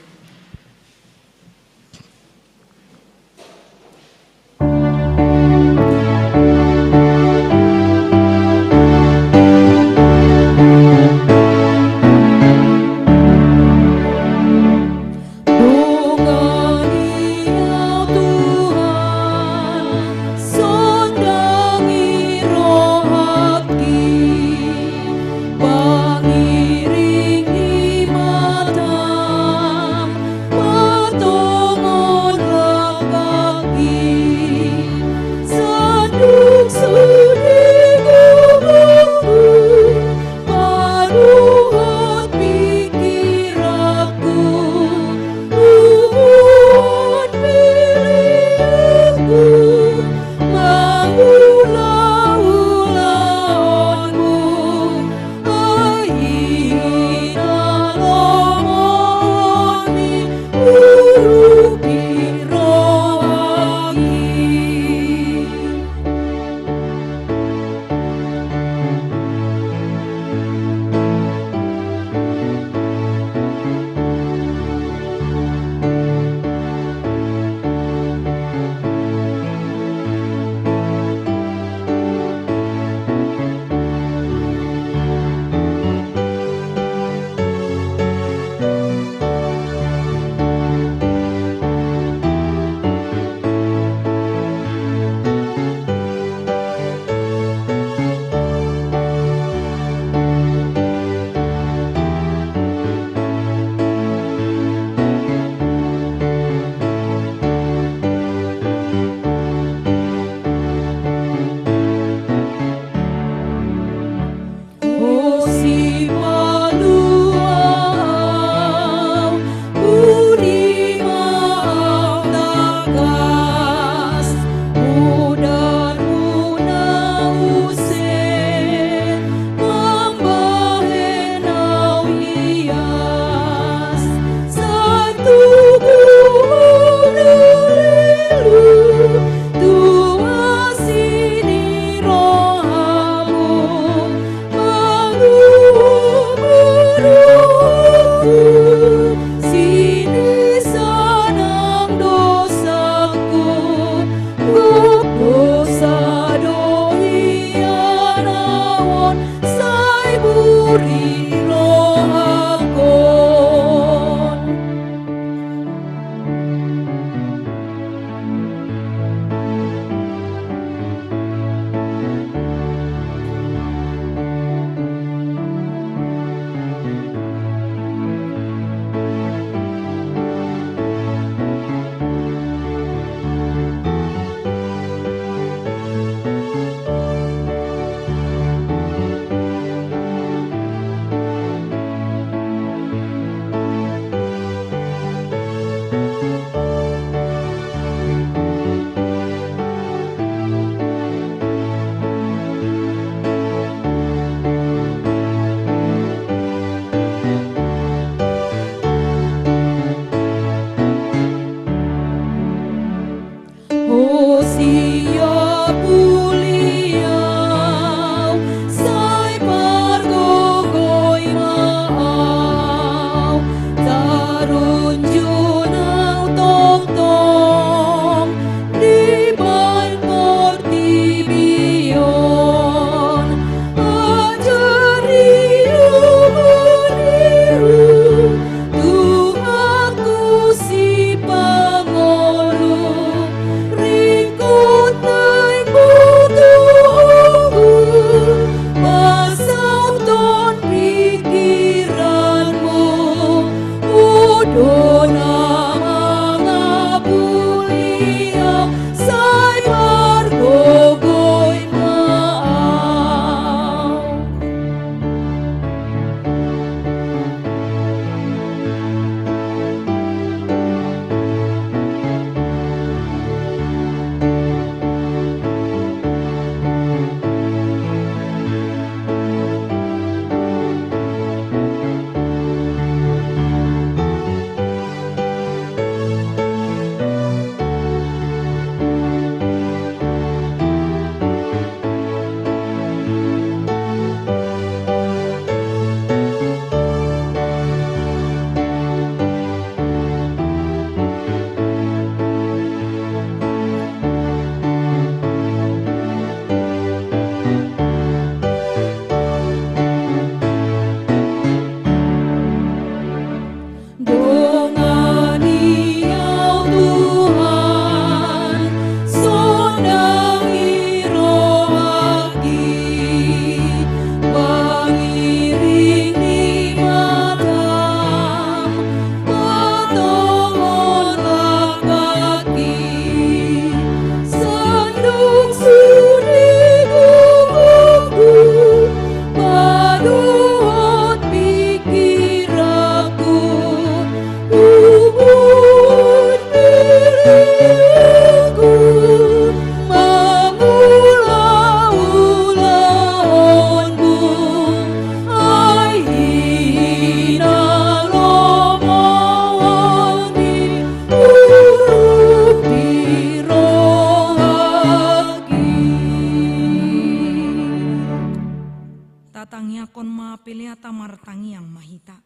Tamartangiang ma hita.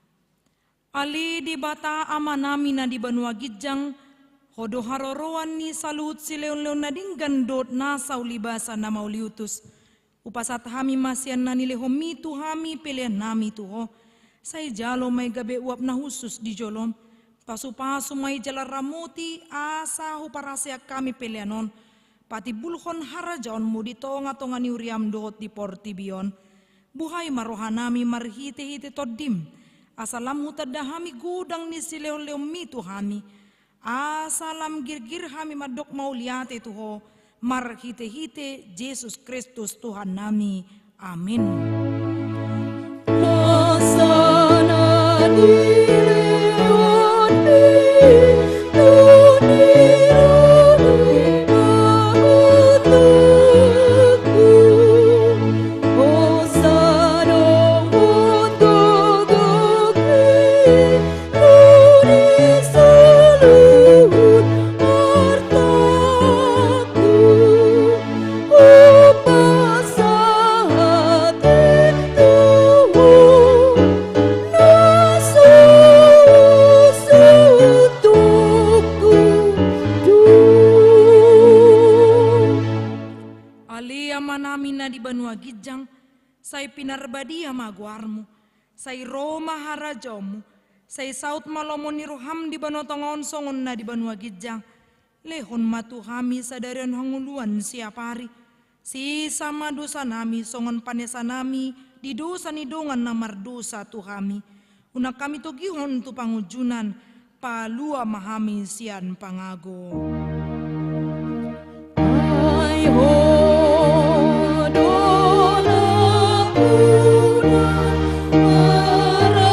Ale Debata Amanami na di banua ginjang, Ho do haroroan ni saluhut silehonlehon na denggan dohot nasa ulibasa na mauliutus. Hupasahat hami ma sian na nilehonMi tu hami peleannami tu Ho. Sai jalo ma i gabe uap na hushus di joloM. Pasupasu ma i jala ramoti asa huparaseak hami pelean on patimbulhon harajaonMu di tongatonga ni huriaM dohot di portibi on. Buhai ma rohanami marhitehite TondiM, asa lam hutanda hami godang ni silehonlehonMi tu hami, asa lam girgir hami mandok mauliate tu Ho, marhitehite Jesus Kristus Tuhannami. Amen. Ale Amanami na di banua ginjang, sai pinarbadia ma goarMu, sai ro ma harajaonMu, sai saut ma lomo ni rohaM di banua tonga on songon na di banua ginjang. Lehon ma tu hami sadari on hangoluan siapari. Sesa ma dosanami songon panesanami di dosa ni dongan na mardosa tu hami. Unang hami togihon tu pangunjunan, palua ma hami sian pangago. Ai Ho do na puna harajaon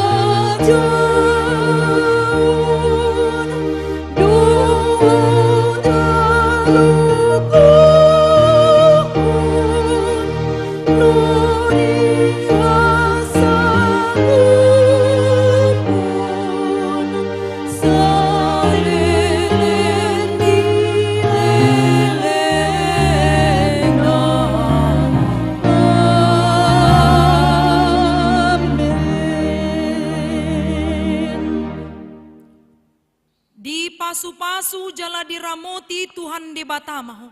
dohot hagogoon, ro di hasangapon saleleng ni lelengna. Amen. Dipasupasu jala diramoti Tuhan Debata ma ho.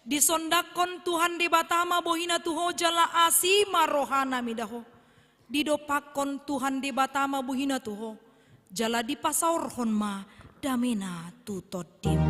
Disondangkon Tuhan Debata ma bohiNa tu ho jala asi ma rohaNa mida ho. Didompakkon Tuhan Debata ma bohiNa tu ho, jala dipasaorhon ma dameNa tu tondim.